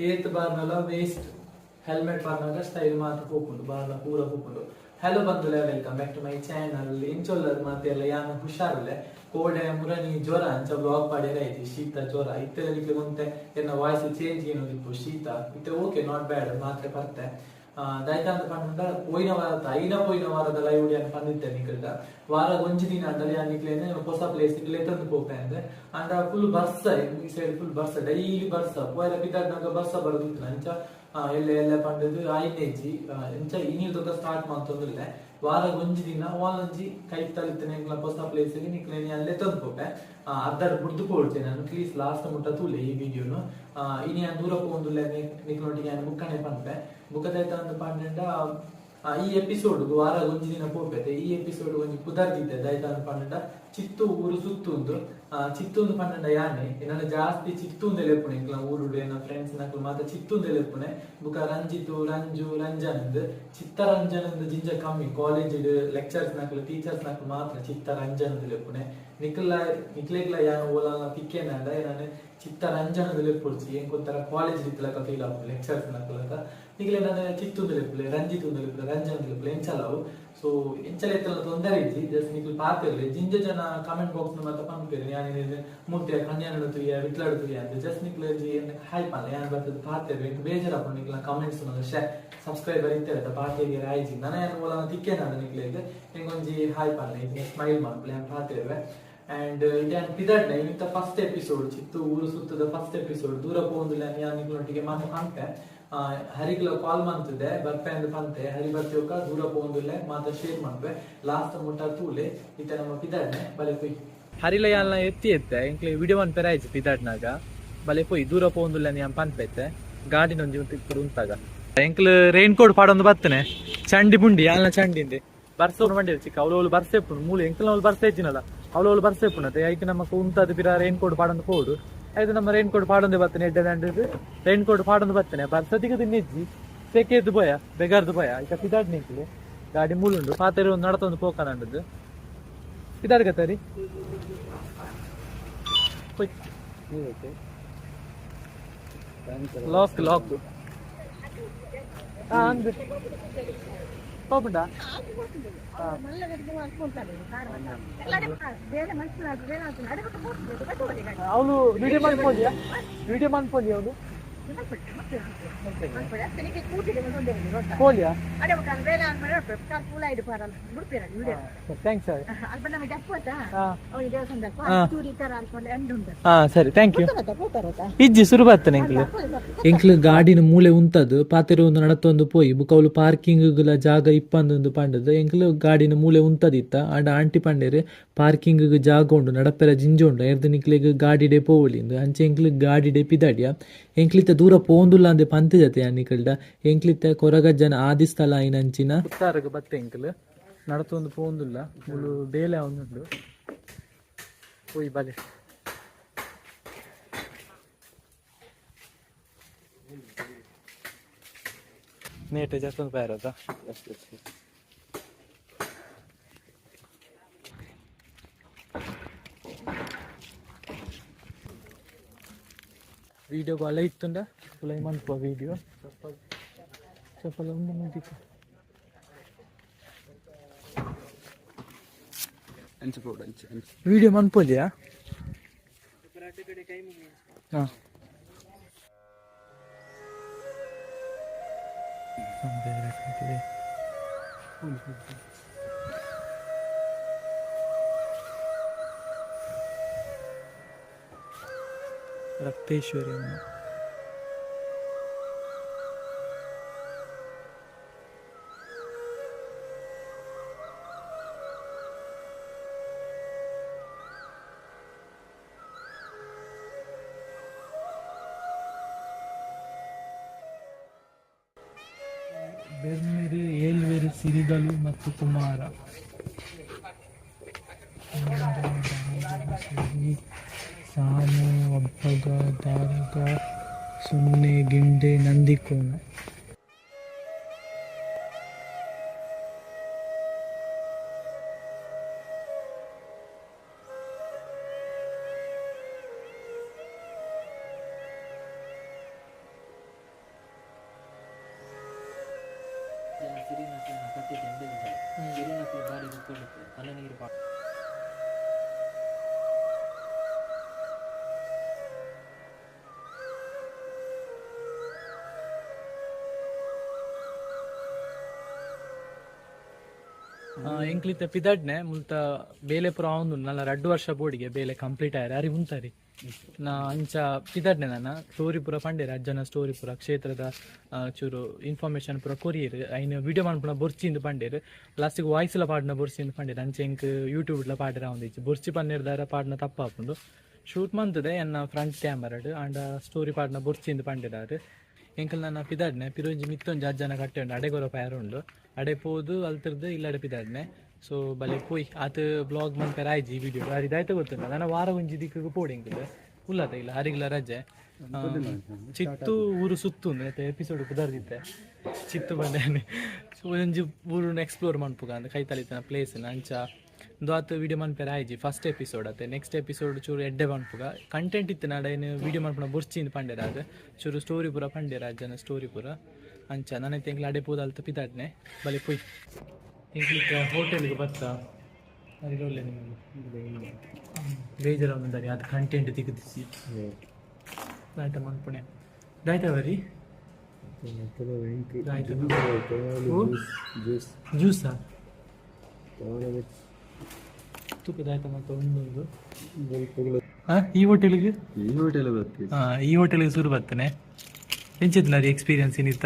ಏತ್ ಬಾರ್ನಲ waste helmet ಬಾರ್ನಾಗ ಸ್ಟೈಲ್ ಮಾತ್ರ ಪೋಪುಂಡು ಬಾರ್ನ ಪೂರ ಪೋಪುಂಡು. ಹಲೋ ಬಂಧುಲೆ, welcome back to my channel. ಇಂಚೊಲ್ಲರ್ ಮಾತೆಲ್ಲ ಯಾನ್ ಹುಷಾರುಲೆ. ಕೋಡೆ ಮುರನಿ ಜ್ವರ ಅಂಚ ಬ್ಲಾಗ್ ಪಾಡ್ಯರ ಐತಿ, ಶೀತ ಜ್ವರ ಇತ್ತೆಲ್ಲ ನಿಕ್ಲೆ ಒಂತೆ ಎನ್ನ ವಾಯ್ಸ್ ಚೇಂಜ್ ಏನೋದಿಪ್ಪು ಶೀತ ಇತ್ತೆ ಓಕೆ not bad ಮಾತ್ರೆ ಪರ್ತೆ. ದಯಕಾಂತ ಪಂಡ ಪೋಯಿನ ವಾರ ಐನ ಪೋಯಿನ ವಾರದ ಲೈವ್ ಯಾನ್ ಪಂದಿತ್ತೆ ನಿಕಲ್ಡ ವಾರ ಒಂಜಿ ದಿನ ಅಂಡಲ ಯಾನ್ ನಿಕ್ಲೇನೆ ಹೊಸ ಪ್ಲೇಸ್ ಲೆತ್ತೊಂದು ಪೋಪೆ ಅಂದೆ. ಅಂಡ ಫುಲ್ ಬರ್ಸ ಈ ಸೈಡ್ ಫುಲ್ ಬರ್ಸ ಡೈಲಿ ಬರ್ಸ ಪೋಯರ ಬಿದ್ದಾಡ್ನಾಗ ಬರ್ಸ ಬರೋದಿತ್ತು ಅಂಚ ಎಲ್ಲೆ ಎಲ್ಲೆ ಪಂಡದು ಐನೇಜಿ ಇಂಚ ಇನಿ ತೊಕ ಸ್ಟಾರ್ಟ್ ಮಂತೊಂದುಲ್ಲೆ. ವಾರ ಒಂಜಿ ದಿನ ಒಂಜಿ ಕೈ ತಲಿತ್ತನೆ ಎಂಕ್ಲ ಹೊಸ ಪ್ಲೇಸ್ ನಿಕ್ಲೇನೆ ಅಲ್ಲೇ ತಂದು ಪೋಪೆ. ಅರ್ಧರ್ ಬುಡ್ದು ಪೋಡ್ಚೆ ನಾನು ಪ್ಲೀಸ್ ಲಾಸ್ಟ್ ಮುಟ್ಟ ತೂಲೆ ಈ ವಿಡಿಯೋನು. ಇನಿ ಯಾನ್ ದೂರ ಪೋಂದುಲ್ಲೆ ನಿಕ್ಲೊಟ್ಟಿಗೆ ಯಾನ್ ಬುಕ್ಕನೆ ಪನ್ಪೆ. ಬುಕ್ಕದೈತ ಅಂದ್ ಪಂಡ ಈ ಎಪಿಸೋಡ್ ವಾರ ಒಂಜಿ ದಿನ ಪೋಪೆತೆ. ಈ ಎಪಿಸೋಡ್ ಒಂಜಿ ಪುದರ್ದಿದ್ದೆ ದಯತ ಅಂದ್ ಪಂಡ ಚಿತ್ತು ಊರು ಸುತ್ತುಂದು. ಚಿತ್ತುಂದು ಪಂಡ ಯಾನೆ ಎನ್ನ ಜಾಸ್ತಿ ಚಿತ್ತುಂದೆ ಲೆಪ್ಪುನೆ ಎಂಕ್ಲ ಊರುಡು ಎನ್ನ ಫ್ರೆಂಡ್ಸ್ ನಕುಲು ಮಾತ ಚಿತ್ತುಂದೆ ಲೆಪ್ಪುನೆ. ಬುಕ ರಂಜಿತು ರಂಜು ರಂಜನ್ ಚಿತ್ತರಂಜನ್ ಜಿಂಜ ಕಮ್ಮಿ ಕಾಲೇಜ್ ಲೆಕ್ಚರ್ಸ್ ನಕಲು ಟೀಚರ್ಸ್ ನಕಲು ಮಾತ್ರ ಚಿತ್ತರಂಜನ್ ಲೆಪ್ಪುನೆ. ನಿಕ್ಲ ನಿಕ್ಲೆಗ್ಲ ಯಾನ್ ಓಲ ತಿಕ್ಕೇನಂಡ ನಾನು ಚಿತ್ತರಂಜನ್ ಲೆಪ್ಪುಡ್ಚಿ ಎಂಕೊಂತರ ಕಾಲೇಜ್ ಇತ್ತಲಕ ಫೀಲ್ ಆಪುಂಡು ಲೆಕ್ಚರ್ಸ್ ನಕುಲಕ. ನಿಕ್ಲೆ ನಾನು ಚಿತ್ತುಂದು ಲೆಪ್ಪುಲೆ ರಂಜಿತುಂದು ಲೆಪ್ಪುಲೆ ರಂಜನ್ ಲೆಪ್ಪುಲೆ ಎಂಚಲವು. ಸೊ ಎಂಚಲ ಎತ್ತಲ ತೊಂದರೆ ಇಜ್ಜಿ ಜಸ್ಟ್ ನಿಕ್ಲು ಪಾತಿರ್ಲಿ. ಜಿಂಜ ಜನ ಕಮೆಂಟ್ ಬಾಕ್ಸ್ ಮಾತ ಪನ್ಪೇರು ಯಾನ್ ಮೂರ್ತಿಯ ಕನ್ಯಾನಡು ತುಯ್ಯ ವಿಟ್ಲಾಡು ತುಯ್ಯ ಅಂತ. ಜಸ್ಟ್ ನಿಕ್ಲು ಹಾಯ್ ಪನ್ಲೆ ಯಾನ್ ಬರ್ತದ ಪಾತಿರ್ ಎಂಕ್ ಬೇಜಾರಪ್ಪು ನಿಕ್ಲ ಕಮೆಂಟ್ಸ್ ಶೇ ಸಬ್ಸ್ಕ್ರೈಬರ್ ಇತ್ತಾರೆ ಪಾತಿಗೆ ಆಯ್ಜಿ ನನ ಯಾನ್ ಓಲ ತಿಕ್ಕೇನಾದ ನಿಕ್ಲೆಗ್ ಎಂಕೊಂಜಿ ಹಾಯ್ ಪನ್ಲೆ ಸ್ಮೈಲ್ ಮನ್ಪುಲೆ ಯಾನ್ ಪಾತಿರ್ವೆ. ಅಂಡ್ ಇಟ್ಯಾನ್ ಪಿದಡ್ನೆ ಇತ್ತ ಫಸ್ಟ್ ಎಪಿಸೋಡ್ ಚಿತ್ತು ಊರು ಸುತ್ತದ ಫಸ್ಟ್ ಎಪಿಸೋಡ್ ದೂರ ಪೋಂದುಲ್ಲ ಯಾನ್ ನಿಕ್ಲೊಟ್ಟಿಗೆ ಮಾತ ಪನ್ಪೆ. ಹರಿಗ್ಲ ಕಾಲ್ ಮಂತದೆ ಬರ್ಪೆ ಅಂದ್ ಪಂತೆ ಹರಿ ಬರ್ತಿಯೋಕ ದೂರ ಪೋಂದುಲ್ಲೆ ಮಾತ ಶೇರ್ ಮನ್ಪೆ ಲಾಸ್ಟ್ ಮುಟ್ಟ ತೂಲೆ ಇತ್ತ ನಮ್ಮ ಪಿದಡ್ನೆ ಬಲೆ ಪೊಯ್. ಹರಿಲ ಯಾಲ್ನ ಎತ್ತಿ ಎತ್ತೆ ಎಂಕ್ಲೆ ವಿಡಿಯೋ ಮನ್ಪೆರ ಆಯ್ತು ಪಿದಡ್ನಾಗ ಬಲೆ ಪೊಯ್ ದೂರ ಪೋಂದುಲ್ಲೆ ಯಾನ್ ಪನ್ಪೆತ್ತೆ ಗಾಡಿನೊಂಜಿ ಉಂತು ಉಂತಾಗ ಎಂಕ್ಲು ರೈನ್ ಕೋಟ್ ಪಾಡೊಂದು ಬತ್ತನೆ ಚಂಡಿ ಪುಂಡಿ ಯಾಲ್ನ ಚಂಡಿಂದೆ ಬರ್ಸ ಬಂಡಿ ಚಿಕ್ಕ ಅವಳು ಬರ್ಸೆ ಇಪ್ಪುಂಡು ಮೂಲು ಎಂಕ್ಲ ಅವಳು ಬರ್ಸೆ ಇಜ್ಜಿನಲ್ಲ ಅವಳು ಬರ್ಸೆ ಇಪ್ಪುಂಡತೆ ಐಕ್ ನಮಕ್ ಉಂತಾದ ಪಿರ ರೈನ್ ಕೋಟ್ ಪಾಡೊಂದು ಪೋಡು. ಐದು ನಮ್ಮ ರೈನ್ ಕೋಟ್ ಪಾಡೊಂದು ಬತ್ತನೆ ಎಡ್ಡೆ ದಂಡದು ರೈನ್ ಕೋಟ್ ಪಾಡೊಂದು ಬತ್ತನೆ ಬರ್ಸತಿಗೆ ತಿನ್ನಿಜ್ಜಿ ಸೆಕೆದ್ದು ಭಯ ಬೆಗಾರ್ದು ಭಯ ಐಕ ಪಿದಾಡ್ ನಿಂಕ್ಲೆ ಗಾಡಿ ಮೂಲುಂಡು ಪಾತೆರೆ ಒಂದು ನಡತೊಂದು ಪೋಕನಂಡದ್ದು ಪಿದಾಡ್ ಗತ್ತರಿ ಲಾಕ್ ಲಾಕ್ ಅಂದ್ ಪೋಪುಂಡ. ಅವಳು ವಿಡಿಯೋ ಮನ್ಪೋಲಿಯಾ ವಿಡಿಯೋ ಮನ್ಪೋಲಿ ಅವಳು ಪೋಲಿಯಾ. Thanks sir. ಹಾ ಸರಿ thank you. ಇಜ್ಜಿ ಸುರು ಬರ್ತನೆ ಎಂಕ್ಲು ಎಂಕ್ಲು ಗಾಡಿನ ಮೂಲೆ ಉಂತದು ಪಾತೆರ ಒಂದು ನಡತೊಂದು ಪೋಯಿ ಬುಕ್ಕ ಅವಳು ಪಾರ್ಕಿಂಗ್ ಜಾಗ ಇಪ್ಪಂದೊಂದು ಪಂಡದು ಎಂಕ್ಲು ಗಾಡಿನ ಮೂಲೆ ಉಂತದಿತ್ತ. ಅಂಡ ಆಂಟಿ ಪಂಡೇರು ಪಾರ್ಕಿಂಗ್ ಜಾಗ ಉಂಡು ನಡಪೆರ ಜಿಂಜ ಉಂಡು ಎರ್ದು ನಿಕ್ಲೆಗ್ ಗಾಡಿಡೆ ಪೋವೊಲಿ ಅಂಚೆ ಎಂಕ್ಲು ಗಾಡಿಡೆ ಪಿದಾಡಿಯ ಎಂಕ್ಲಿತ್ತ ದೂರ ಪೋಂದುಲ್ಲ ಅಂದೆ ಪಂತೆ ಜತೆ ನಿಕಲ್ಡ ಎಂಕ್ಲಿತ್ತ ಕೊರಗಜ್ಜನ ಆದಿ ಸ್ಥಳ ಐನಂಚಿನ ಪುತ್ತಾರಗ ಬತ್ತೆ ಎಂಕ್ಲು ನಡತೊಂದು ಪೋಂದುಲ್ಲ ಮುಳು ಬೇಲೆ ಉಂಡು ಪೋಯಿ ಬಲೆ. ನೇಟೆ ಜಾಸ್ತಿ ಬಾರದ ವಿಡಿಯೋ ಕಾಲ್ ಇತ್ತುಂಡ ತುಲೈ ಮನ್ಪುವ ವಿಡಿಯೋ ಚಪ್ಪಲ್ ಉಂಡು ಮುಗಿತು. ವಿಡಿಯೋ ಮನ್ಪೊಲಿಯಾ? ಹಾ ರಕ್ತೇಶ್ವರಿ ಅಮ್ಮ. ಬೆರ್ಮೆರು ಏಲ್ವೆರು ಸಿರಿಗಲು ಮತ್ತು ಕುಮಾರ ಸಾಮು ಅಬ್ಬಗ ದಾರಗ ಸೊನ್ನೆ ಗಿಂಡೆ ನಂದಿಕೋನ. ಎಂಕ್ಲಿತ್ತ ಪಿದಡ್ನೆ ಮುಲ್ತ ಬೇಲೆ ಪೂರ ಆವೊಂದುಂಡು ನಲ್ಲ 2 ವರ್ಷ ಬೋಡಿಗೆ ಬೇಲೆ ಕಂಪ್ಲೀಟ್ ಆಯರೆ ಅರಿ ಉಂತಾರಿ ನಾ ಅಂಚ ಪಿದಡ್ನೆ ನನ್ನ ಸ್ಟೋರಿ ಪೂರ ಪಂಡೇರು ಅಜ್ಜನ ಸ್ಟೋರಿ ಪೂರ ಕ್ಷೇತ್ರದ ಚೂರು ಇನ್ಫಾರ್ಮೇಷನ್ ಪೂರ ಕೊರಿಯರ್ ಐನ ವಿಡಿಯೋ ಮನ್ಪುನ ಬೊರ್ಚಿಂದು ಪಂಡೇರು ಲಾಸ್ಟಿಗೆ ವಾಯ್ಸ್ಲ ಪಾಡ್ನ ಬೊರ್ಚಿಂದು ಪಂಡೇರು ಅಂಚೆ ಎಂಕ್ ಯೂಟ್ಯೂಬ್ಲ ಪಾಡ್ರ ಆವೊಂದಿಜ್ಜಿ ಬೊರ್ಚಿ ಪನ್ನೇರ್ದಾರ ಪಾಡ್ನ ತಪ್ಪಾಪುಂಡು ಶೂಟ್ ಮಂತದೆ ಎನ್ನ ಫ್ರಂಟ್ ಕ್ಯಾಮರಾಡ್ ಆಂಡ ಸ್ಟೋರಿ ಪಾಡ್ನ ಬೊರ್ಚಿಂದು ಪಂಡೇರಾರು ಎಂಕಲ್ ನನ್ನ ಪಿದಾಡ್ನೆ ಪಿರೊಂಜಿ ಮಿತ್ತೊಂಜಿ ಅಜ್ಜನ ಕಟ್ಟೆ ಉಂಡು ಅಡೆಗೊರ ಪಯರ ಉಂಡು ಅಡೆ ಪೋದು ಅಲ್ತಿರ್ದು ಇಲ್ಲಡೆ ಪಿದಾಡ್ನೆ ಸೊ ಬಲೆ ಪೋಯ್ ಆತ ಬ್ಲಾಗ್ ಮನ್ಪೆರ ಆಯ್ಜಿ ಈ ವಿಡಿಯೋ ಅರಿ ದಾಯ್ತ ಗೊತ್ತುಂಡ ನನ್ನ ವಾರ ಒಂಜಿ ದಿಕ್ಕಿಗೆ ಪೋಡು ಎಂಕಲ್ ಉಲ್ಲದ ಇಲ್ಲ ಅರಿಗ್ಲ ರಜೆ ಚಿತ್ತು ಊರು ಸುತ್ತು ಎಪಿಸೋಡ್ ಪುದರ್ದಿತ್ತೆ ಚಿತ್ತು ಬಂದೇನೆ ಸೊ ಒಂಜಿ ಊರುನ ಎಕ್ಸ್ಪ್ಲೋರ್ ಮನ್ಪುಗ ಅಂದ್ ಕೈತಲಿತನ ಪ್ಲೇಸ್ ಅಂಚ ಒಂದು ಆತ ವಿಡಿಯೋ ಮನ್ಪೆರ ಆಯ್ಜಿ ಫಸ್ಟ್ ಎಪಿಸೋಡ್ ಅತ್ತೆ ನೆಕ್ಸ್ಟ್ ಎಪಿಸೋಡ್ ಚೂರು ಎಡ್ಡೆ ಮನ್ಪುಗ ಕಂಟೆಂಟ್ ಇತ್ತು ನಾಡೇನು ವಿಡಿಯೋ ಮನ್ಪುನ ಬೊರ್ಚಿಂದ ಪಂಡೇರ ಅದು ಚೂರು ಸ್ಟೋರಿ ಪೂರ ಪಂಡೇರ ಅಜ್ಜನ ಸ್ಟೋರಿ ಪೂರ ಅಂಚ ನಾನು ತಿಂಗ್ಳು ಅಡೆ ಪೋದ ಅಲ್ತ ಪಿದಾಡ್ನೆ ಬಲೆ ಪೊಯ್ ತಿಂಗ್ಳಿಗೆ ಹೋಟೆಲ್ಗೆ ಬತ್ತ ಅರಿಗೊಳ್ಳೆ ನಿಮಗೆ ಬೇಜಾರು ಅದು ಕಂಟೆಂಟ್ ತಿಕ್ಕದಿಸಿ ದಾಯ್ತ ಮನ್ಪುಣೆ ದಾಯ್ತ ಬರಿ ಜ್ಯೂಸಾ ತೂಕದಾಯ್ತ ಮತ್ತೆ ಒಂದೊಂದು ಈ ಹೋಟೆಲ್ಗೆ ಈ ಹೋಟೆಲ್ ಬರ್ತೀವಿ. ಈ ಹೋಟೆಲ್ಗೆ ಶುರು ಬರ್ತಾನೆ ಎಂಚಿತ್ತು ಎಕ್ಸ್ಪೀರಿಯನ್ಸ್ ಏನಿತ್ತ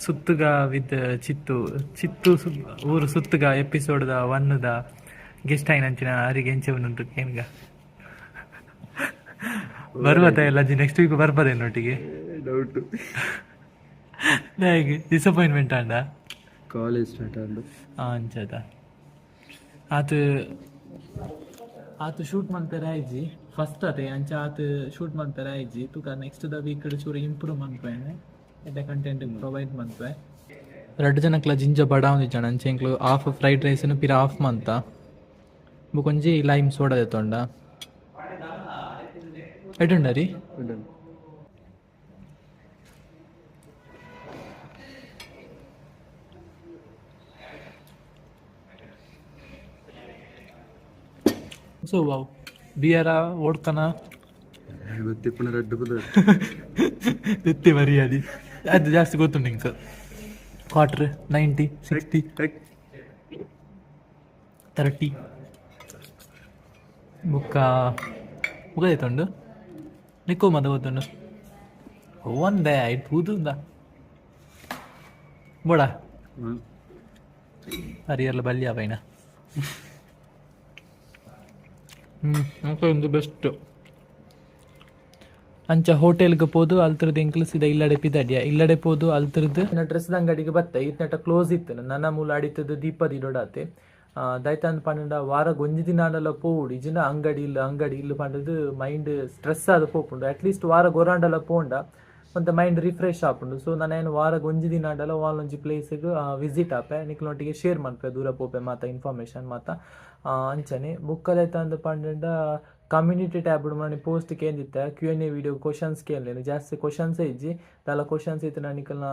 ಸುತ್ತುಗ ವಿತ್ ಚಿತ್ತು ಚಿತ್ತು ಊರು ಸುತ್ತುಗ ಎಪಿಸೋಡ್ದ ಒನ್ದ ಗೆಸ್ಟ್ ಆಯ್ನಂಚಿನ ಅರಿಗೆ ಎಂಚೆ ಉಂಟು ಏನ್ಗ ಬರ್ಬತ್ತ ಎಲ್ಲ ನೆಕ್ಸ್ಟ್ ವೀಕ್ ಬರ್ಬದೆ ಒಟ್ಟಿಗೆ ಡೌಟ್ ಹೇಗೆ ಡಿಸಪಾಯಿಂಟ್ಮೆಂಟ್ ಆಂಡ ಕಾಲೇಜ್ ಸ್ಟಾರ್ಟ್ ಆಂಡ್ ಅಂಚದ ಆತ ಆತ ಶೂಟ್ ಮನ್ಪೆರ ಆಯ್ಜಿ ಫಸ್ಟ್ ಅದೇ ಅಂಚ ಆತ ಶೂಟ್ ಮನ್ಪೆರ ಆಯ್ಜಿ ತುಕ ನೆಕ್ಸ್ಟ್ the week ಚೂರು ಇಂಪ್ರೂವ್ ಮನ್ಪೇನೆ ಎಡ್ಡೆ ಕಂಟೆಂಟ್ ಪ್ರೊವೈಡ್ ಮನ್ಪೆ ರಡ್ಡು ಜನಕ್ಲ ಜಿಂಜ ಬಡ ಜನ ಅಂಚೆ ಎಂಕ್ಲು ಹಾಫ್ ಫ್ರೈಡ್ ರೈಸ್ ಪಿರ ಹಾಫ್ ಮಂತ ಬೊಕೊಂಜಿ ಲೈಮ್ ಸೋಡಾ ದೆತ್ತೊಂಡ ಎಡ್ಡುಂಡರಿ ಸೊ ವಾವ್ ಬಿಯರ ಓಡ್ಕನ ಗೊತ್ತಿಪ್ಪಣ ರಡ್ಡು ಪುದರ್ ಎತ್ತಿ ಮರ್ಯಾದೆ ಅದು ಜಾಸ್ತಿ ಗೊತ್ತುಂಟು ಇಂಕ ಕ್ವಾರ್ಟರ್ 90 60 30 ಬುಕ್ಕ ಬುಕ್ಕ ನಿಕ್ಕೋ ಮದ ಗೊತ್ತುಂಡು ಒಂದೇ ಆಯ್ತು ಊದುಂದ ಬೋಡ ಹರಿಯರ್ಲ ಬಲ್ಯ ಪೈನ ಒಂದು ಬೆಸ್ಟ್ ಅಂಚ ಹೋಟೆಲ್ಗೆ ಪೋದು ಅಲ್ತ್ರದ್ದು ಎಂಕ್ಲು ಸೀದಾ ಇಲ್ಲಡೆ ಪಿದಡ್ಯ ಇಲ್ಲಡೆ ಪೋದು ಅಲ್ತ್ರದ್ದು ನನ್ನ ಡ್ರೆಸ್ ಅಂಗಡಿಗೆ ಬತ್ತ ಇತ್ನಟ ಕ್ಲೋಸ್ ಇತ್ತು ನನ್ನ ಮೂಲ ಅಡಿತದ್ದು ದೀಪದಿ ದೊಡಾತೆ ದೈತಾಂದ್ ಪಂಡ ವಾರ ಗೊಂಜಿ ದಿನ ಆಂಡಲ ಪೋವುಡು ಇಜಿನ ಅಂಗಡಿ ಇಲ್ಲ ಅಂಗಡಿ ಇಲ್ಲ ಪಂಡದು ಮೈಂಡ್ ಸ್ಟ್ರೆಸ್ ಆದ ಪೋಪುಂಡು ಅಟ್ಲೀಸ್ಟ್ ವಾರ ಗೊರಾಂಡಲ ಪೋಂಡ ಒಂತ ಮೈಂಡ್ ರಿಫ್ರೆಶ್ ಆಪುಂಡು. ಸೊ ನಾನು ವಾರ ಗೊಂಜಿ ದಿನ ಆಂಡಲ ವಾಲೊಂಜಿ ಪ್ಲೇಸ್ಗೆ ವಿಸಿಟ್ ಆಪೆ ನಿಕ್ಲೊಟ್ಟಿಗೆ ಶೇರ್ ಮನ್ಪೆ ದೂರ ಪೋಪೆ ಮಾತ ಇನ್ಫಾರ್ಮೇಷನ್ ಮಾತ ಅಂಚನೆ ಬುಕ್ಕದೈತ ಪಂಡ ಕಮ್ಯುನಿಟಿ ಟ್ಯಾಬ್ ಮನೆ ಪೋಸ್ಟ್ ಕೇಂದಿತ್ತ Q&A video questions ಕೇಳಲೆ ಜಾಸ್ತಿ ಕ್ವಶನ್ಸ್ ಇಜ್ಜಿ ದಾಲ ಕ್ವಶನ್ಸ್ ಇತ್ತು ನಿಕಲ್ನ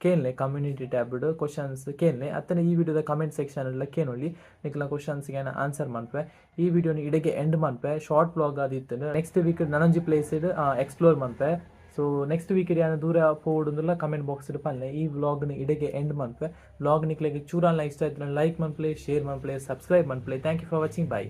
ಕೇಳಲೆ ಕಮ್ಯುನಿಟಿ ಟ್ಯಾಬ್ ಕ್ವಶನ್ಸ್ ಕೇಳಲೆ ಅತ್ತನೆ ಈ ವಿಡಿಯೋದ ಕಮೆಂಟ್ ಸೆಕ್ಷನ್ ಎಲ್ಲ ಕೇನೊಳ್ಳಿ ನಿಕಲ್ನ ಕ್ವಶನ್ಸ್ಗೆ ಆನ್ಸರ್ ಮನ್ಪೆ. ಈ ವಿಡಿಯೋನ ಇಡೆಗೆ ಎಂಡ್ ಮನ್ಪೆ ಶಾರ್ಟ್ ಬ್ಲಾಗ್ ಆದಿತ್ತು. ನೆಕ್ಸ್ಟ್ ವೀಕ್ ನನೊಂಜಿ ಪ್ಲೇಸ್ ಎಕ್ಸ್ಪ್ಲೋರ್ ಮನ್ಪೆ. ಸೊ ನೆಕ್ಸ್ಟ್ ವೀಕ್ ಯಾನ ದೂರ ಪೋಡುಂದುಲ ಕಮೆಂಟ್ ಬಾಕ್ಸ್ ಪನ್ಲೆ. ಈ ವ್ಲಾಗ್ನ ಇಡೆಗೆ ಎಂಡ್ ಮನ್ಪೆ. ವ್ಲಾಗ್ ನಿಕ್ಲೆಗ್ ಚೂರಾನ್ಲ ಇಷ್ಟ ಆಯ್ತು ಲೈಕ್ ಮನ್ಪ್ಲೆ ಶೇರ್ ಮನ್ಪ್ಲೆ ಸಬ್ಸ್ಕ್ರೈಬ್ ಮನ್ಪ್ಲೆ. Thank you for watching. Bye.